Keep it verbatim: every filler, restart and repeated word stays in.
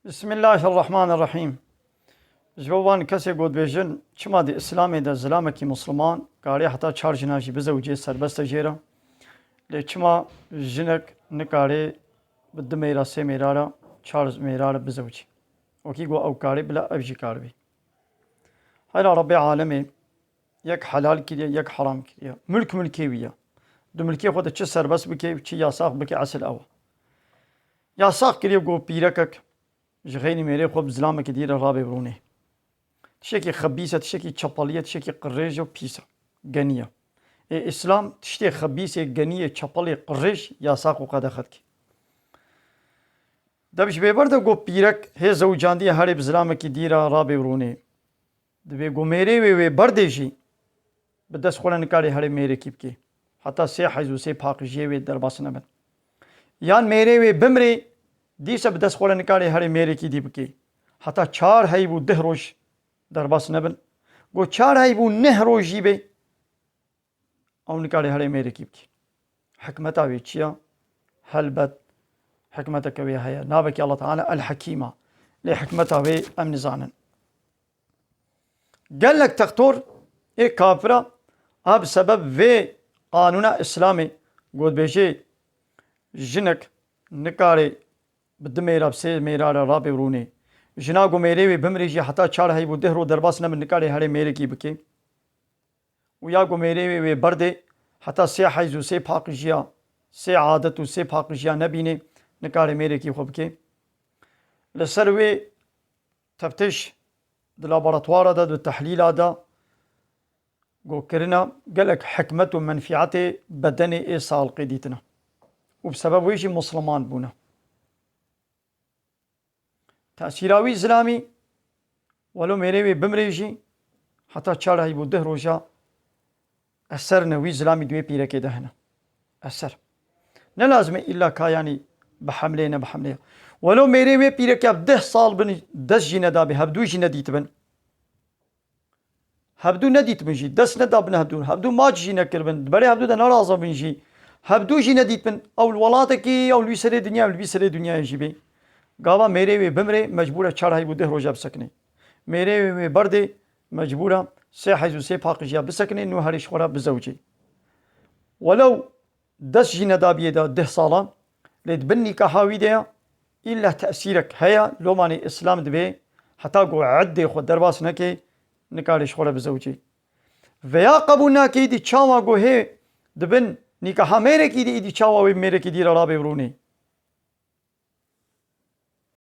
Bismillahirrahmanirrahîm. Ji bo van kesê ku dibêjin, çima di Îslamê de zilamekî Musliman karê heta çar jina jî bizewicê, serbest e jê re. Lê çima jinek nikarê bi du mêra, sê mêra re, çar mêra re bizewicê? Wekî ku ew karê, bila ev jî karibê. Heyra Rebbê alemê yek helal kiriye, yek heram kiriye. Milk milkê wî ye. Di milkê xwe de çi serbest bike, çi yasax bike, esil ew e. Yasax kiriye ku pîrekek ji xeynî mêrê xwe bi zilamekî dî re rabe bi rûnê. Tiştekî xebîs e, tiştekî çepelî ye, tiştekî qirêj û pîs e, genî ye. Ê Îslam tiştê xebîsê, geniyê, çepelê, qirêj yasax û qedexe dike. Deb ji bêber de got pîrek hê zewicandî ye, herê bi zilamekî dî re rabe bi rûnê. Dibê ku mêrê wê wê berdê jî bi dest xwe re nikarê herê mêrekî bikê. Heta sê heyz û sê paqijiyê wê derbas nebin. Yan mêrê wê bimrê, dîse bi dest xwe re nikarê herê mêrekî dî bikê. Heta çar heyv û deh roj derbas nebin. Ku çar heyv û neh roj jî bê, ew nikarê herê mêrekî bikê. Hikmeta wê çi ye? Helbet hikmeteke wê heye. Navekî Allah Teala El Hekîm e. Lê hikmeta wê em nizanin. Gelek textor ê kafira a bi sebeb vê qanûna Îslamê, ku dibêjê jinek nikarê bi du mêra, bi sê mêra re rabe bi rûnê. Jina ku mêrê wê bimrê jî heta çar heyv û deh roj derbas nebin, nikarê herê mêrekî bikê. Û ya ku mêrê wê wê berdê heta sê heyz û sê paqijiya, sê adet û sê paqijiya nebînê, nikarê mêrekî xwe bikê. Li ser wê teftiş di laboratwara de, di tehlîla de ku kirine, gelek hikmet û menfîetê bedenê ê salqê dîtine. Û bi sebeb wê jî Musliman bûne. Tesîra wî zilamî, welo mêrê wê bimrê jî, heta çar heyv û deh roja eser ne wî zilamî di wê pîrekê de hene. Eser. Ne lazim e îlla ka, yanî bi hemleyê, ne bi hemleyê. Welo mêrê wê pîrekê bi deh sal bin, dest jî nedabî, hevdû jî nedîtibin. Hevdû nedîtibin jî, dest nedabin hevdû, hevdû maç jî nekiribin, di berê hevdû de nerazabin jî, hevdû jî nedîtibin, ew li welatekî, ew li wî serê dinya, ew li vî serê dinyayê jî bê. Gava mêrê wê bimrê, mecbûr e çar heyv û deh roja bisekinê. Mêrê wê wê berdê, mecbûr e sê heyz û sê paqijiya bisekinê, nû herê ji xwe re bizewicê. Welew dest jî nedabiyê de deh sala, lê di bin nîkaha wî de ya, îlla tesîrek heye, lomanê Îslam dibê, heta ku eddê xwe derbas neke, nikarê ji xwe re bizewicê. Veya qebûl nake, îdî çawa ku hê di bin nîkaha mêrekî de, îdî çawa wê mêrekî dî re rabe bi rûnê?